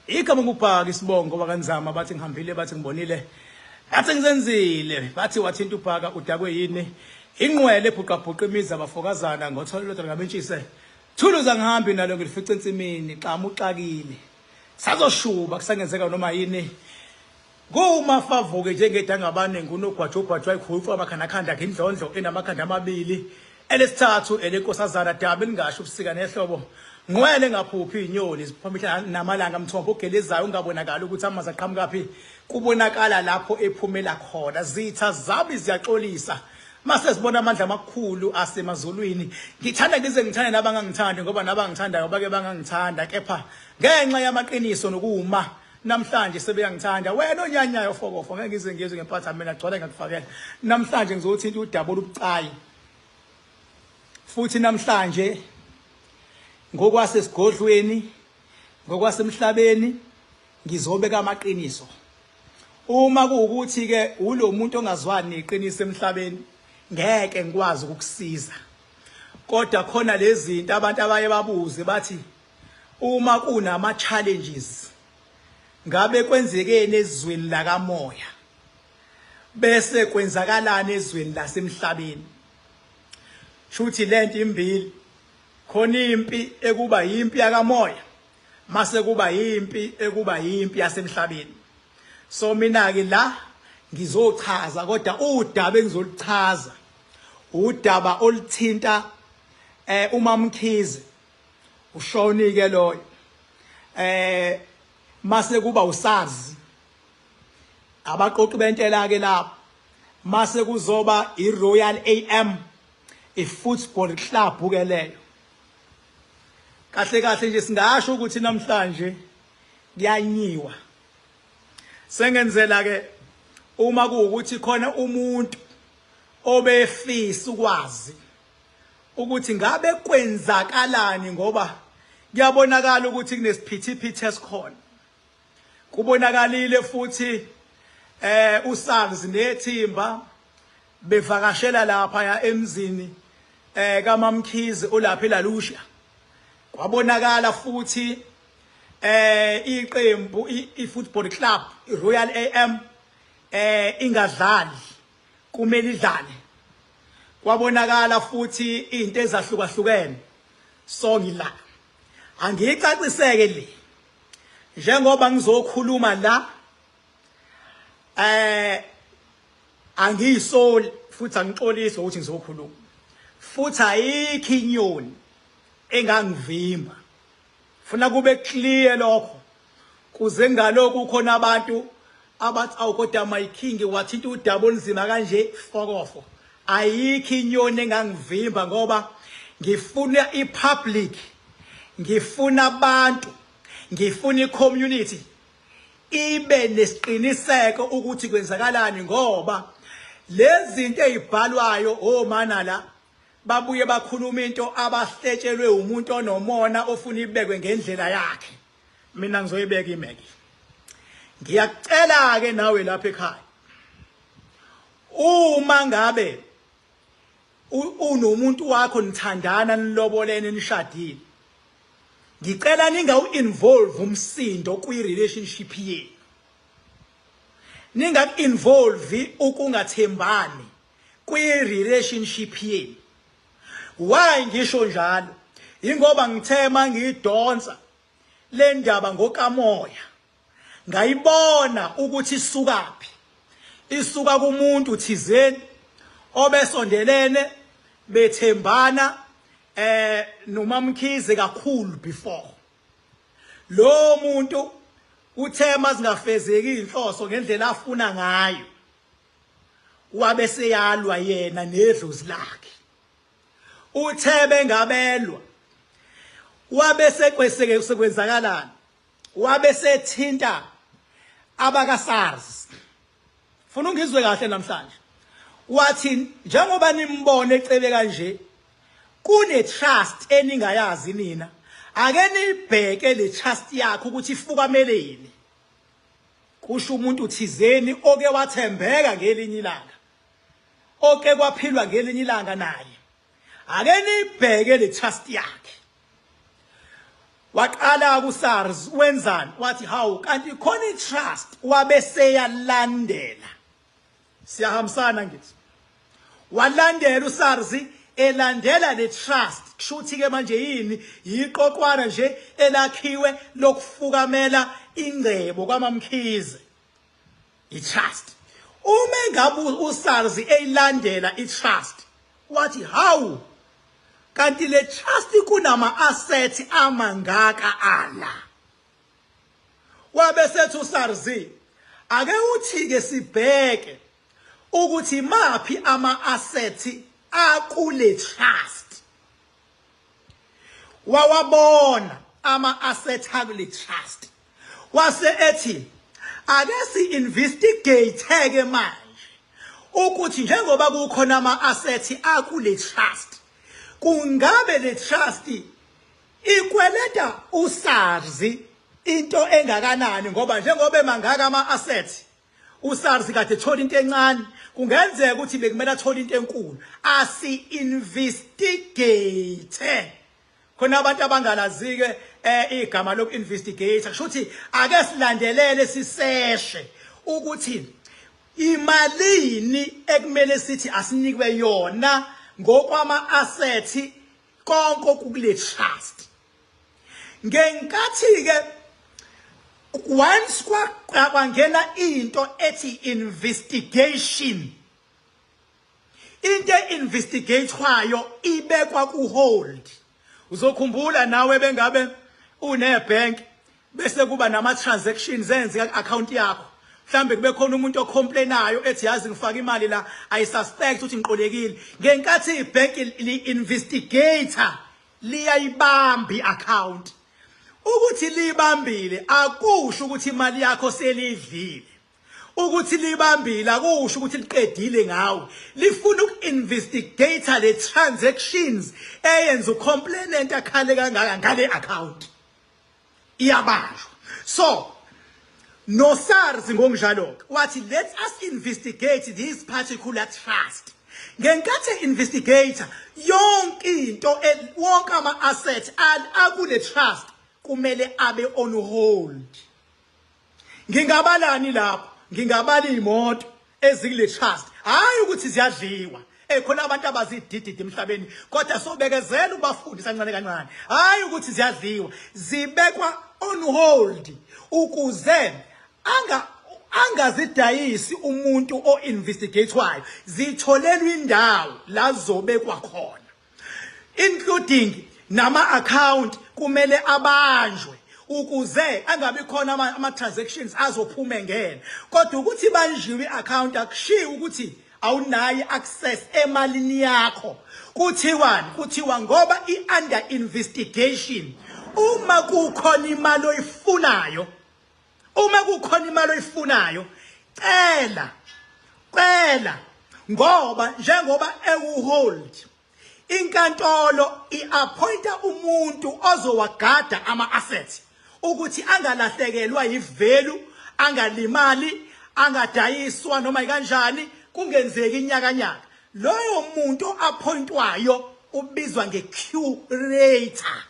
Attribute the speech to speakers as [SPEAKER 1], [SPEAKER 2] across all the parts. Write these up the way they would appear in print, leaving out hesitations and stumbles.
[SPEAKER 1] Igama ngubhaka isibongo wakanzama bathi ngihambile bathi ngibonile. Bathi ngizenzile bathi wathinta ubhaka udakwe yini? Inqwele ebhuqabhuqa imizi abafokazana ngotholo lodwa ngamentshise. Thuluza ngihambi nalo ngilifica ensimini xamu uxakile. Sazoshuba kusangenzeka noma yini. Kumafavuke njengedangabane ngunogwaja ogwajwa ikhuluphu amakhandakhanda ngindlondlo enamakhanda amabili elesithathu elenkosazana dabi elingasho ubusika nehlobo ngqwele ngaphuphi inyoni ziphuma namalanga mthombo ogelezayo ungabonakali ukuthi amanzi aqhamukaphi kubonakala lapho ephumela khona zitha zami ziyaxolisa mase sibona amandla amakhulu asemazulwini ngithanda ngize ngithande nabangangithandi ngoba nabangithandayo bake bangangithanda kepha ngenxa yamaqiniso nokuma namhlanje sebeyangithanda wena onyanyayo fokofo ngeke ngize ngizwe ngempatha mina gcwala ngakufakela namhlanje ngizothinta udaba olubucayi futhi namhlanje ngokwasesigodlweni ngokwasemhlabeni ngizobeka amaqiniso uma kuwukuthi ke ulo muntu ongazwani neqiniso emhlabeni ngeke ngikwazi ukukusiza kodwa khona lezi zinto abantu abaye babuze bathi uma kunama challenges ngabe kwenzekeni ezweni lakamoya bese kwenzakalani ezweni lasemhlabeni shuthi lento imbili khona impi ekuba impi yakamoya mase kuba impi ekuba impi yasemhlabeni so mina ke la ngizochaza kodwa udaba engizoluchaza udaba oluthinta eh uMamkhize ushoni ke loyo eh mase kuba uSARS abaqoqi bentela ke lapho mase kuzoba iRoyal AM ifootball club ke leyo kahle kahle nje singasho ukuthi namhlanje kuyanyiwa sengenzela ke uma kuwukuthi khona umuntu obefisa ukwazi ukuthi ngabe kwenzakalani ngoba kuyabonakala ukuthi kunesiphithiphithi esikhona kubonakalile futhi eh uSARS nethimba bevakashela lapha ya emzini eh kaMamkhize olapha eLalusha kwabonakala futhi eh iqembu ifootball club iRoyal AM eh ingadlali kumele idlale kwabonakala futhi izinto ezahlukahlukene so ngila angiyicaciseke le njengoba ngizokhuluma la eh angiyisoli futhi angixolisi ukuthi ngizokhuluma futhi ayikho inyoni engangivimba funa kube clear lokho kuze ngalokhu khona abantu abathi awu kodwa my king wathinta udaba olunzima kanje fokofo ayikho inyoni engangivimba ngoba ngifuna ipublic ngifuna abantu ngifuna icommunity ibe nesiqiniseko ukuthi kwenzakalani ngoba lezi zinto ezibhalwayo omana la babuye bakhuluma into abahletshelwe umuntu onomona ofuna ibekwe ngendlela yakhe mina ngizoyibeka imeke ngiyakucela ke nawe lapha ekhaya uma ngabe unomuntu wakho nithandana nilobolene nishadile ngicela ningawu involve umsindo kwi relationship yenu ningaku involve ukungathembani kwi relationship yenu why ngisho njalo ingoba ngithe mangidonsa le ndaba ngokamoya ngayibona ukuthi isukaphi isuka kumuntu thizeni obesondelene bethembana eh noMamkhize kakhulu before lo muntu uthe mazingafezeki inhloso ngendlela afuna ngayo wabe seyalwa yena nedlozi lakhe uthe bengabelwa wabe sekweseke sekwenzakalani wabe sethinta abakaSARS funa ungizwe kahle namhlanje wathi njengoba nimbone ecebe kanje kune trust eningayazi nina ake nibheke le trust yakhe ukuthi ifukameleni kusho umuntu thizeni oke wathembeka ngelinye ilanga oke kwaphilwa ngelinye ilanga naye ake nibheke le trust yakhe Waqala ku-SARS wenzani? Wathi hawu kanti khona i-trust wabe seyalandela. Siyahambisana ngithi. Walandela uSARS elandela le trust kushuthi ke manje yini yiqoqwana nje elakhiwe lokufukamela ingcebo kwaMamkhize i-trust uma engabe uSARS eyilandela i-trust wathi hawu kanti le trust kunama assets amangaka ala wabe sethi uSARS ake uthi ke sibheke ukuthi maphi ama assets akule trust wawabona ama assets akule trust wase ethi ake si investigate ke manje ukuthi njengoba kukhona ama assets akule trust kungabe le trust ikweleta uSARS into engakanani ngoba njengoba emangaka ama assets uSARS kade ethola into encane kungenzeka ukuthi bekumele athole into enkulu asi investigate khona abantu abangalazike eh igama loku investigate kusho ukuthi ake silandelele siseshe ukuthi imalini ekumele sithi asinikwe yona ngokwama assets konke okukule trust ngenkathi ke once kwangena into ethi investigation into investigatewayo ibekwa ku hold uzokhumbula nawe bengabe une bank bese kuba nama transactions enzeka ku account yakho mhlambe kube khona umuntu ocomplainayo ethi yazi ngifaka imali la i suspect ukuthi ngiqolekile ngenkathi ibank li investigator liyayibamba i-account ukuthi libambile akusho ukuthi imali yakho selidlile ukuthi libambile akusho ukuthi liqedile ngawe lifuna uku-investigate le transactions eyenza ucomplainant akhale kangaka ngale account iyabanjwa so no SARS ngokunjalo wathi let us investigate this particular trust ngenkathi investigator yonke into wonke ama assets akule trust kumele abe on hold ngingabalani lapho ngingabala imoto ezikule trust hayi ukuthi ziyadliwa eh khona abantu abazidididi emhlabeni kodwa sobekezela ukubafundisa kancane kancane hayi ukuthi ziyadliwa zibekwa on hold ukuze anga angazidayisi umuntu o-investigatewayo zitholelwa indawo la zobekwa khona including nama account kumele abanjwe ukuze angabi khona ama transactions azophuma engena kodwa ukuthi banjiwe iaccount akushiwo ukuthi awunayo access emalini yakho kuthiwani kuthiwa ngoba i-under investigation uma kukhona imali oyifunayo uma kukhona imali oyifunayo cela cela ngoba njengoba ewuhold inkantolo iappointa umuntu ozowagada ama-assets ukuthi angalahlekelwa yivalue angalimali angadayiswa noma ikanjani kungenzeki inyakanyaka loyo muntu appointwayo ubizwa nge-curator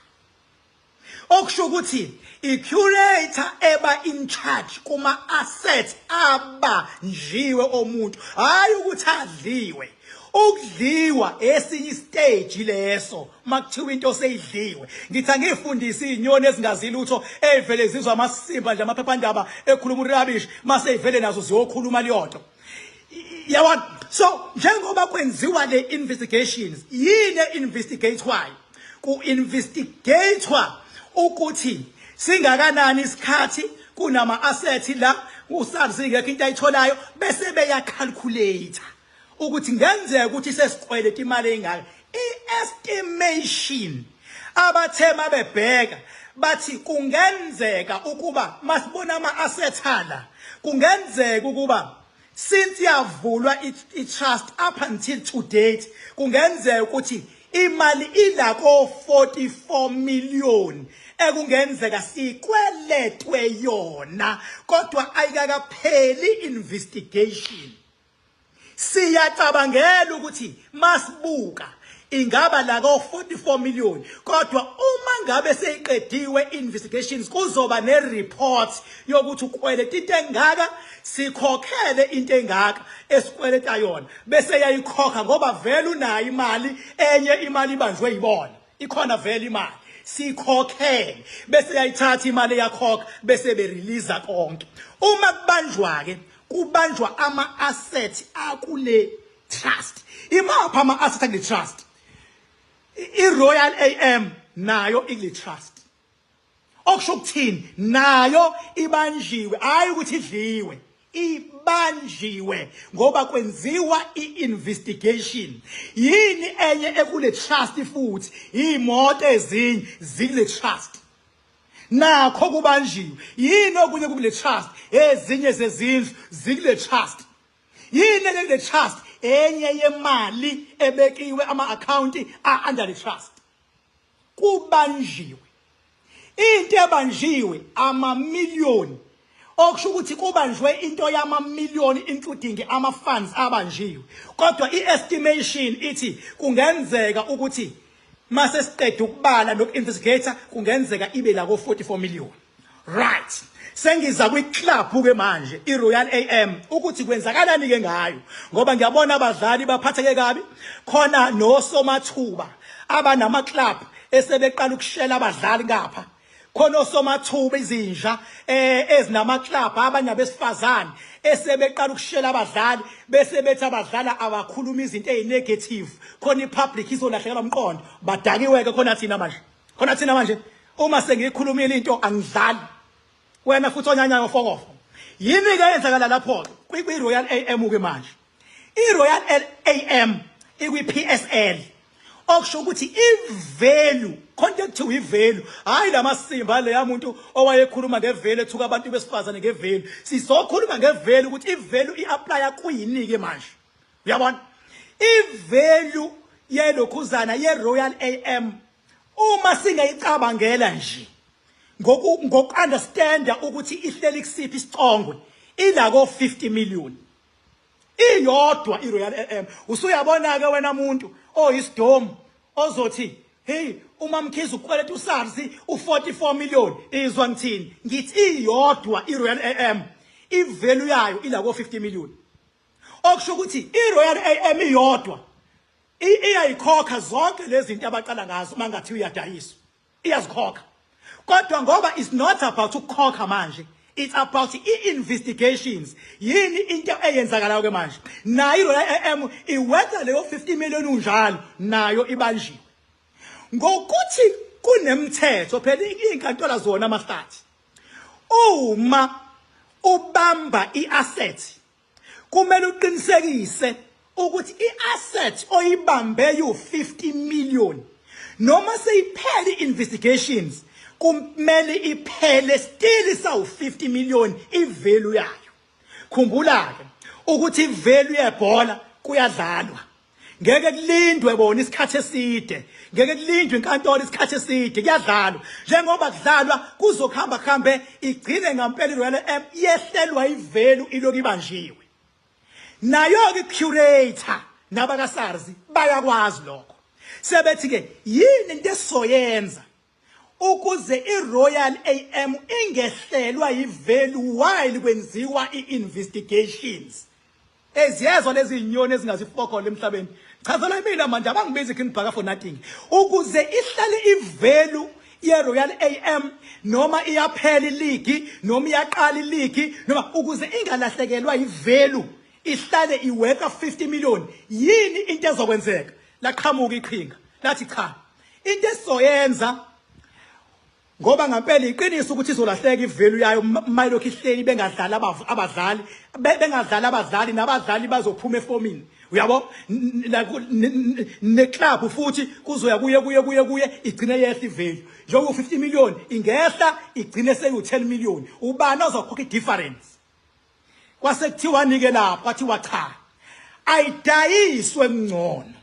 [SPEAKER 1] okusho ukuthi i-curator eba in charge kuma assets abanjiwe omuntu hayi ukuthi adliwe ukudliwa esinye stage leso makuthiwa into seyidliwe ngithi angifundise izinyoni ezingazi lutho ezivele zizwa amasimba nje amaphephandaba ekhuluma urubbish mase ivele nazo ziyokhuluma leyonto yabona so njengoba kwenziwa le investigations yini investigatewayo ku-investigatewa ukuthi singakanani isikhathi kunama assets la uSARS ingekho into ayitholayo bese beya calculate ukuthi ngenzeka ukuthi sesikweleta imali engaka i-estimation abathe mabebheka bathi kungenzeka ukuba masibona ama-assets ala kungenzeka ukuba since yavulwa i-trust up until to date kungenzeka ukuthi imali ila ko 44 million ekungenzeka sikweletwe yona kodwa ayikakapheli investigation siyacabangela ukuthi masibuka Ingaba la ko 44 million, kodwa uma ngabe seyiqediwe investigations kuzoba ne report yokuthi ukweleta into engaka, sikhokhele into engaka esikweleta yona, bese yayikhokha ngoba vele unayo imali enye, imali ibanjwe yibona, ikhona vele imali, sikhokhele, bese yayithatha imali eyakhokha, bese berelease konke. Uma kubanjwa ke, kubanjwa ama assets akule trust. Imaphi ama assets akule trust? I-Royal AM nayo ikule trust. Okusho ukuthini? Nayo ibanjiwe, hayi ukuthi idliwe, ibanjiwe ngoba kwenziwa i-investigation. Yini enye ekule trust? Futhi imoto ezinye zikule trust, nakho kubanjiwe. Yini okunye kule trust? Ezinye zezindlu zikule trust. Yini enye kule trust? Enye yemali ebekiwe, ama-account a-under the trust kubanjiwe. Into ebanjiwe amamiliyoni, okusho ukuthi kubanjwe into yamamiliyoni, including ama-funds abanjiwe, kodwa i-estimation ithi kungenzeka ukuthi mase siqeda ukubala noku-investigate kungenzeka ibe la ko-44 million. Right, sengiza kwi-club ke manje, i-Royal AM, ukuthi kwenzakalani ke ngayo, ngoba ngiyabona abadlali baphatheke kabi khona, nosomathuba abanama club esebeqala ukushela abadlali ngapha khona, osomathuba izinja ezinama club, abanye abesifazane esebeqala ukushela abadlali, bese bethi abadlali abakhuluma izinto ezinegative khona, ipublic izolahlekelwa umqondo. Badakiwe ke khona. Thina manje khona, thina manje uma sengiyikhulumile into angidlali. Wena futhi onyanyayo fokofo, yini ke yenzakala lapho ke kwi-Royal AM ke manje? I-Royal AM ikwi-PSL, okusho ukuthi ivalue khonto ekuthiwa ivalue, hayi lamasimba leya muntu owayekhuluma ngevalue, ethuka abantu besifazane ngevalue. Sizokhuluma ngevalue ukuthi ivalue i-apply kuyini ke manje. Uyabona, ivalue yelokhuzana ye-Royal AM, uma singayicabangela nje ngoku-understanda ukuthi ihleli kusiphi isicongwe, ila ko 50 million iyodwa iRoyal AM. Usuyabona ke wena muntu oyisidomu ozothi, "Hey, uma Mkhize ukweleta uSARS u44 million." Izwa ngithini? Ngithi iyodwa iRoyal AM ivalue yayo ila ko 50 million, okusho ukuthi iRoyal AM iyodwa iyayikhokha zonke lezi zinto abaqala ngazo. Mangathi uyadayiswa, iyazikhokha, kodwa ngoba it's not about ukukhokha manje, it's about i-investigations. Yini into eyenzakalayo ke manje? Nayo iRoyal AM iwenza leyo 50 million unjalo, nayo ibanjiwe ngokuthi kunemthetho phela, izinkantolo zona amahlathi. Uma ubamba iasset kumele uqinisekise ukuthi iasset oyibambe yu 50 million, noma seyiphele investigations, kumele iphele still sawu 50 million ivalue yayo. Khumbula ke ukuthi ivalue yebhola kuyadlalwa, ngeke kulindwe bona isikhathi eside, ngeke kulindwe inkantolo isikhathi eside, kuyadlalwa. Njengoba kudlalwa kuzokuhamba kuhambe, igcine ngampela iRoyal AM yehlelwa ivalue iloku ibanjiwe. Nayo ke curator nabaka SARS bayakwazi lokho, sebethi ke yini into esizoyenza ukuze iRoyal AM ingehlelwa ivalue while kwenziwa i-investigations? Eziyezwa lezi inyoni ezingazifokolo emhlabeni, chazela mina manje, abangibizi King Bhaka for nothing. Ukuze ihlale ivalue ye-Royal AM, noma iyaphela iligi noma iyaqala iligi, noma ukuze ingalahlekelwa ivalue, ihlale iworth 50 million, yini into ezokwenzeka? Laqhamuka iqhinga, lathi cha, into esizoyenza, ngoba ngempela iqiniso ukuthi izolahleka ivalue yayo mayilokhu ihleli bengadlali abadlali, bengadlali abadlali, nabadlali bazophuma efomini, uyabo, neclub futhi kuzoya kuye kuye kuye kuye, igcine yehla ivalue. Njengoba 50 million ingehla igcine seyu 10 million, ubani ozokhokha i-difference? Kwase kuthiwa ke lapho, kwathiwa cha, ayidayiswe ngcono.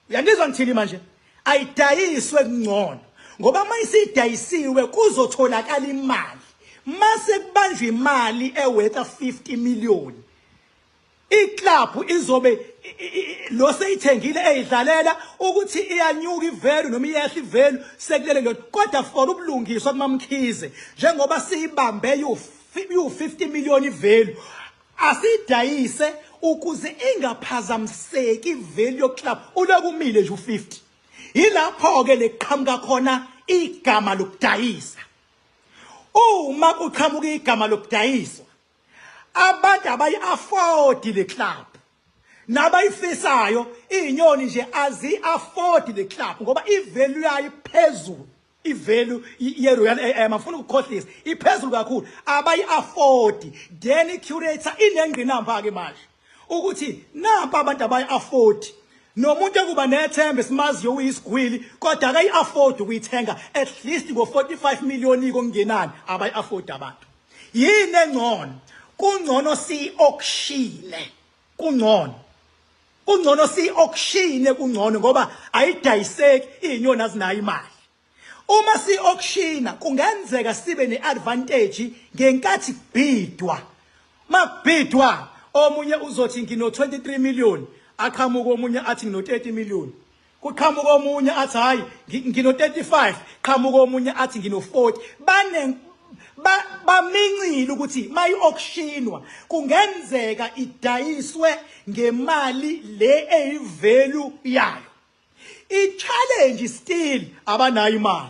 [SPEAKER 1] Uyangizwa ngithini manje? Ayidayiswe ngcono, ngoba uma isidayisiwe kuzotholakala imali. Mase kubanjwa imali eworth 50 million. Iclub izobe lo seyithengile eyidlalela ukuthi iyanyuka ivalue noma iyehla ivalue sekulele lona, kodwa for ubulungiswa kuMaMkhize, njengoba siyibambe yu 50 million ivalue, asidayise ukuze ingaphazamiseki ivalue yoclub, ulokumile nje u50. Yilapho ke leqhamuka khona igama lokudayisa. Uma kuqhamuka igama lokudayiswa, abantu abayi-afford le club nabayifisayo izinyoni nje azi-afford le club ngoba ivalue yayo iphezulu. Ivalue ye-Royal AM, afuna ukukhohlisa, iphezulu kakhulu, abayi-afford. Then i-curator inengqinamba-ke manje ukuthi nampa abantu abayi-afford, nomuntu ekuba nethemba esimaziyo uyisigwili, kodwa akayi-afford ukuyithenga at least ngo-45 million kongenani, abayi-afford abantu. Yini engcono? Kungcono siyi-auctione, kungcono siyi-auctione, kungcono ngoba ayidayiseki, iy'nyoni azinayo imali. Uma si-auctiona kungenzeka sibe ne-advantage ngenkathi kubhidwa. Makubhidwa, omunye uzothi ngino-23 million, aqhamuka omunye athi ngino-30 million, kuqhamuka omunye athi hayi, ngino-35, qhamuka omunye athi ngino-40. Bane bamincile ukuthi mayi-auctionwa kungenzeka idayiswe ngemali le eyivalue yayo. I-challenge still abanayo imali.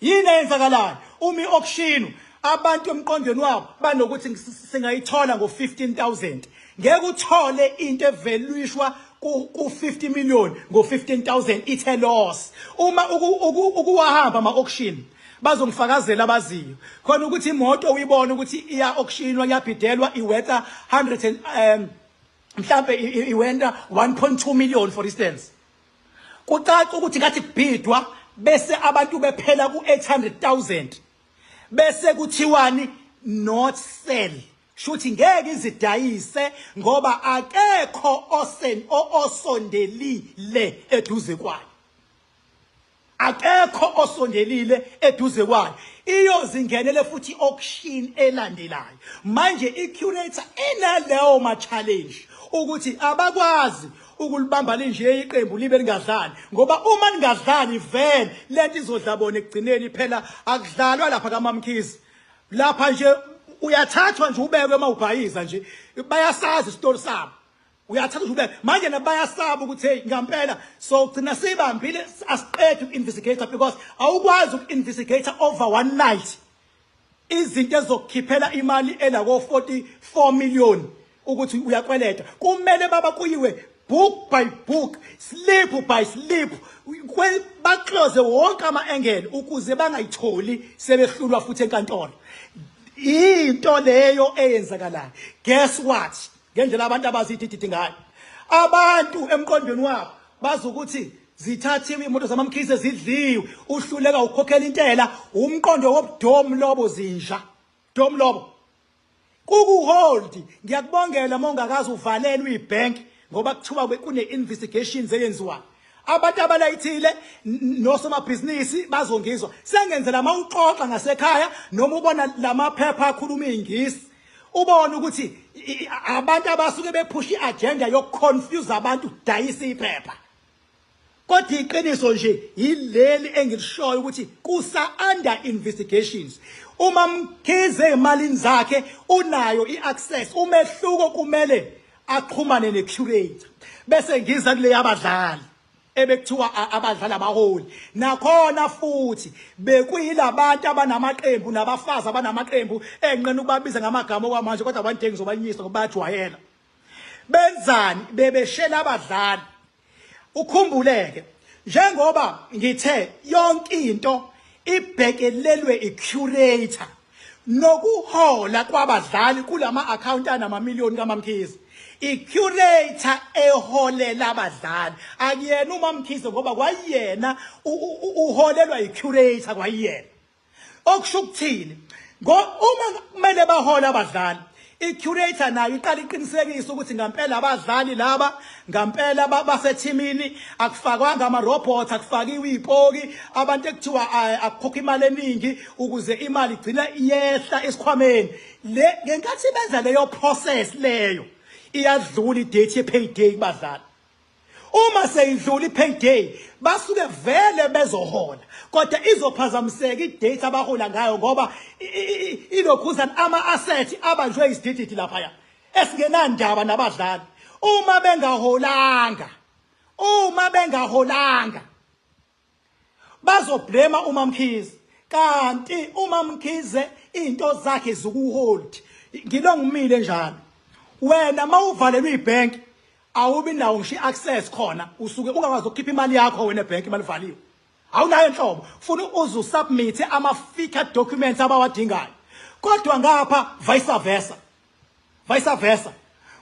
[SPEAKER 1] Yini eyenzakalayo uma i-auction? Abantu emqondweni wabo banokuthi singayithola ngo-15,000. Ngeke uthole into evaluishwa ku-50 million ngo-15,000, it's a loss. Uma ukuwahamba ama-auction, bazongifakazela abaziyo khona ukuthi imoto uyibona ukuthi iya auctionwa, kuyabhidelwa, iwortha 100 and mhlambe iwortha 1.2 million, for instance, kucaca ukuthi ngathi kubhidwa bese abantu bephela ku-800,000, bese kuthiwani? Not sell. Shuthi ngeke izidayise ngoba akekho osen osondelile eduze kwayo, akekho osondelile eduze kwayo. Iyozingenele futhi auction elandelayo. Manje i-curator inaleyo ma-challenge ukuthi abakwazi ukulibamba linje iqembu libe lingadlali, ngoba uma lingadlali vele lento izodla bona ekugcineni. Phela akudlalwa lapha kaMamkhize, lapha nje uyathathwa nje ubekwe uma ubhayiza nje, bayasazi isitori sabo, uyathatha nje ubeke. Manje nabayasaba ukuthi hey, ngampela so gcina sibambile, asiqede uku-investigate, because awukwazi uku-investigate over one night izinto ezokukhiphela imali elako 44 million ukuthi uyakweleta. Kumele baba kuyiwe book by book, slip by slip, baclose wonke ama-angle ukuze bangayitholi sebehlulwa futhi enkantolo. Into leyo eyenzakalayo, guess what, ngendlela abantu abazidididi ngayo, abantu emqondweni wabo bazi ukuthi zithathiwe imoto zamaMkhize, zidliwe, uhluleka ukukhokhela intela. Umqondo wobudomu lobo, zinja domu lobo kukuhold. Ngiyakubongela uma ungakaze uvalelwe ibhenki ngoba kuthiwa kune-investigations eyenziwayo. Abantu abalayithile nosomabhizinisi bazongizwa sengenzela uma uxoxa ngasekhaya noma ubona lamaphepha akhuluma iy'ngisi, ubone ukuthi abantu abasuke bephusha i-agenda yokuconfuse abantu, dayisa iphepha. Kodwa iqiniso nje yileli engilishoyo ukuthi kusa under investigations. Uma Mkhize emalini zakhe unayo i-access, umehluko kumele axhumane ne-curator. Bese ngiza kule yabadlali ebekuthiwa abadlali abaholi, nakhona futhi bekuyilabantu abanamaqembu nabafazi abanamaqembu enqena ukubabiza ngamagama okwamanje, kodwa abantu engizobanyisa ngoba bayajwayela. Benzani? Bebeshela abadlali. Ukhumbuleke njengoba ngithe yonke into ibhekelelwe i-curator nokuhola kwabadlali kulama account anamamiliyoni kaMamkhize. I-curator eholela abadlali, akuyena uMamkhize, ngoba kwayena uholelwa i-curator kwayena. Okusho ukuthini? Uma kumele bahole abadlali, i-curator nayo iqala iqinisekise ukuthi ngampela abadlali laba ngampela basethimini, akufakwanga ama-robot, akufakiwe iy'poki, abantu ekuthiwa akukhokha imali eningi ukuze imali igcine iyehla esikhwameni. Le ngenkathi benza leyo process leyo, Iyadlula idate ye-payday kubadlali. Uma seyidlula i-payday basuke vele bezohola, kodwa izophazamiseka idate abahola ngayo ngoba ilokhuzana ama-asset abanjwe isidididi laphaya esingenandaba nabadlali. Uma bengaholanga, uma bengaholanga bazoblema uMamkhize, kanti uMamkhize into zakhe zikuhold. Ngilongimile njalo, wena mawuvalelwe ibhenki awubi nawo ngisho i-access khona, usuke ungakwazi ukukhipha imali yakho wena ebhenki imali ivaliwe, awunayo nhlobo. Funa uze usubmit ama-FICA documents abawadingayo, kodwa ngapha vice versa, vice versa,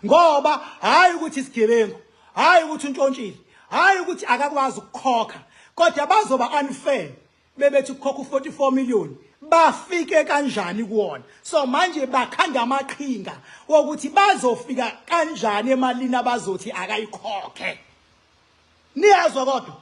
[SPEAKER 1] ngoba hayi ukuthi isigebengu, hayi ukuthi untshontshile, hayi ukuthi akakwazi ukukhokha, kodwa bazoba unfair bebethi ukukhokha u-44 million bafike kanjani kuwona. So manje bakhanda amaqhinga wokuthi bazofika kanjani emalini abazothi akayikhokhe. Niyazwa kodwa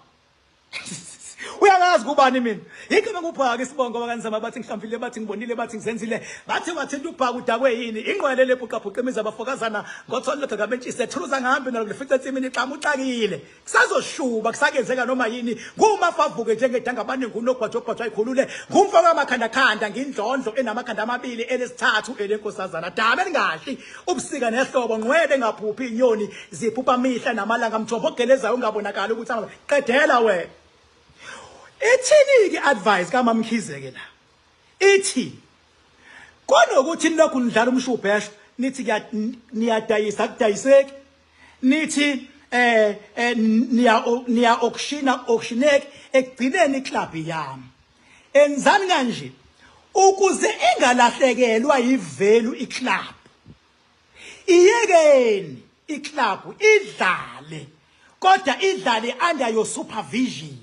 [SPEAKER 1] uyangazi kubani mina yikho bengubhaka isibongo bakanzama, bathi ngihlamfile, bathi ngibonile, bathi ngizenzile, bathi wathinta ubhaka udakwe yini ingqwele lebhuqabhuqa imizi abafokazana ngothole lokho ngabentshise thuluza ngihambe nalo ngifice ensimini ixama uxakile kusazoshuba kusakenzeka noma yini. Ngumafavuke njengedanga abaningi unogwajo ogwajwa ayikhulule ngumfoko wamakhandakhanda ngindlondlo enamakhanda amabili elesithathu elenkosazana dame elingahli ubusika nehlobo ngqwele engaphuphi inyoni ziphupha mihla namalanga mthombo ogelezayo ungabonakali ukuthi qedela wena. Ithini-ke advice kaMamkhize ke la? Ithi kunokuthi nilokhu nidlala umshubhesho nithi niyadayisa kudayiseki, nithi niya niya auctiona auctioneki, ekugcineni iclub yami. Enzani kanje ukuze ingalahlekelwa yivalue iclub? Iyekeni iclub idlale, kodwa idlale under your supervision.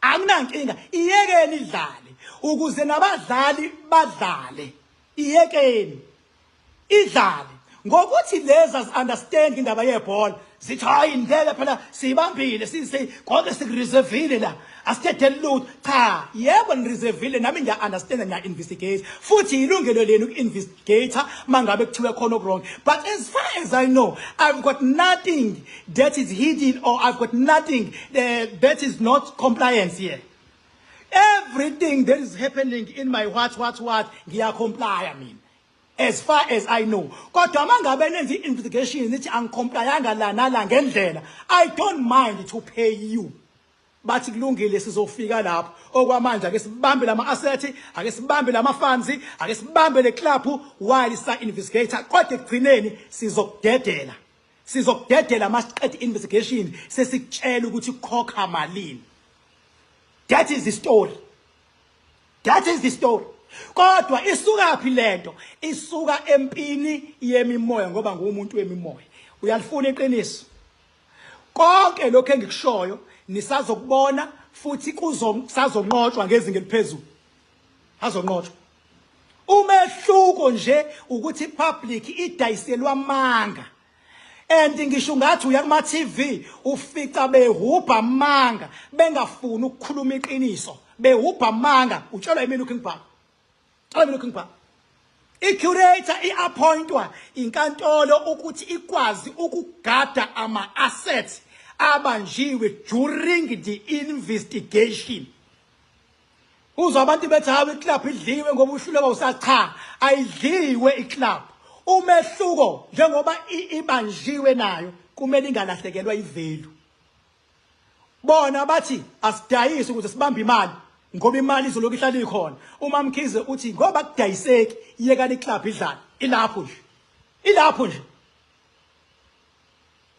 [SPEAKER 1] Akunankinga, iyekeni idlale ukuze nabadlali badlale. Iyekeni idlale ngokuthi lezi understand indaba yebhola zithi hayi indlela phela siyibambile, sise konke sikureservile la, asithetheli lutho. Cha, yebo nireservile, nami ngiya understand, ngiya investigate, futhi ilungelo lenu uku-investigate mangabe kuthiwe khona okwrong. But as far as I know, I've got nothing that is hidden or I've got nothing that is not compliance here. Everything that is happening in my what what what, ngiya-comply mina as far as I know. Kodwa mangabe nenza i-investigation nithi angicomplyanga la nala ngendlela, I don't mind to pay you. Bathi kulungile, sizofika lapho. Okwamanje ake sibambe lama asset, ake sibambe lama funds, ake sibambe le club while sa investigate, kodwa ekugcineni sizokudedela, sizokudedela masiqeda investigation sesikutshela ukuthi khokha malini. That is the story, that is the story. Kodwa isuka phi lento? Isuka empini yemimoya, ngoba ngumuntu wemimoya. Uyalifuna iqiniso? Konke lokho engikushoyo nisazokubona futhi kusazonqotshwa ngezinga eliphezulu, azonqotshwa. Umehluko nje ukuthi public idayiselwa amanga, and ngisho ngathi uya kuma TV ufica behubha amanga, bengafuni ukukhuluma iqiniso, behubha amanga. Utshelwa yimina uKing Bhaka, tshelwa mina uKing Bhaka. I-curator i-appointwa inkantolo ukuthi ikwazi ukugada ama-assets abanjiwe during the investigation. Uzwa abantu bethi hawu iclub idliwe ngoba uhluleka usathi cha, ayidliwe iclub. Umehluko njengoba ibanjiwe nayo kumele ingalahlekelwa ivalue. Bona bathi asidayise ukuze sibambe imali ngoba imali izolokhu ihlala ikhona. Uma Mkhize uthi ngoba kudayiseki yekani iclub idlale, ilapho nje, ilapho nje,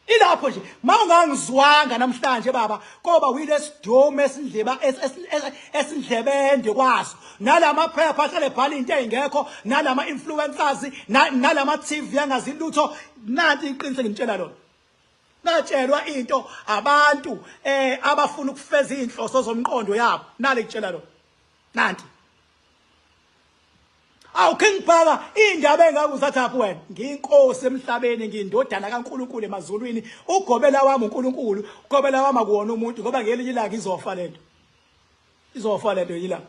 [SPEAKER 1] ilapho nje. Mawungangizwanga namhlanje baba, koba uyilesidomu esindleba esindlebende kwaso nalamaphepha ahlale ebhala into ezingekho nalama influencers nalama TV angazi lutho. Nanti iqiniso engimtshela lona. Natshelwa into abantu abafuna ukufeza inhloso zomqondo yabo, nale kutshela lo nanti. Awu King Bhaka, indaba engakuzatha wena, ngiyinkosi emhlabeni, ngiyindodana kaNkuluNkulu emazulwini. Ugobela wami uNkulunkulu, ugobela wami akuwona umuntu, ngoba ngelinye ilanga izofa lento, izofa lento yila.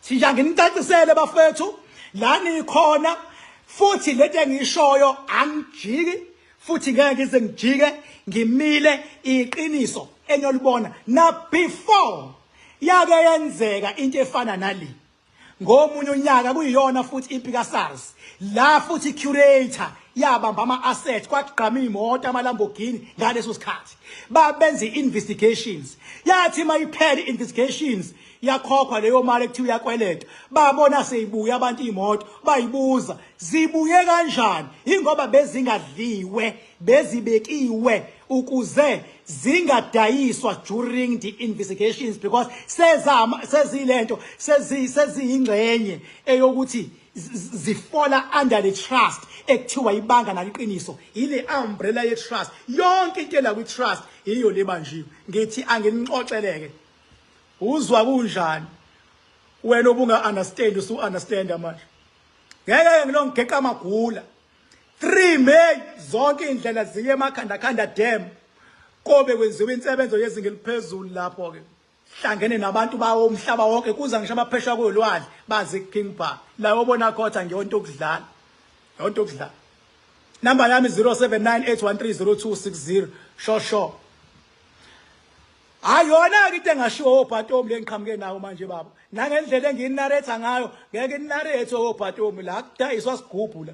[SPEAKER 1] Sija nginicacisele bafethu la nikhona. Futhi lento engiyishoyo angijiki futhi ngeke ngize ngijike, ngimile iqiniso eniyolibona. Na before yake yenzeka into efana nale ngomunye unyaka, kuyiyona futhi impi kaSARS la, futhi curator yabamba ama-assets, kwagqama iy'moto, ama-Lamborghini. Ngaleso sikhathi babenza i-investigations, yathi uma iphela i-investigations yakhokhwa leyo mali ekuthiwa uyakweleta. Babona seyibuya abantu iy'moto, bayibuza zibuye kanjani, yingoba bezingadliwe, bezibekiwe ukuze zingadayiswa during the investigations, because sezama sezilento seziyingxenye eyokuthi zifola under the trust ekuthiwa ibanga naliqiniso, ile umbrella ye trust. Yonke into ela kwi trust iyo lebanjiwe. Ngithi anginixoxeleke, uzwa kunjani wena obunga understand, usu understand manje. Ngeke ngilongeqa amagula. 3 May zonke indlela ziye emakhanda khanda dam, kobe kwenziwa insebenzo yezinga eliphezulu lapho ke, hlangene nabantu bawo umhlaba wonke, kuza ngisho abaphesha kolwandle baze King Bar la obona khotha. Ngiyonto okudlala, yonto okudlala. Number yami 0798130260. Sho sho, hayi yona ke into engashiwo obhatomu le ngiqhamuke nawo manje baba, nangendlela engiyinarrate ngayo, ngeke inarrate obhatomu la kudayiswa sigubhu la.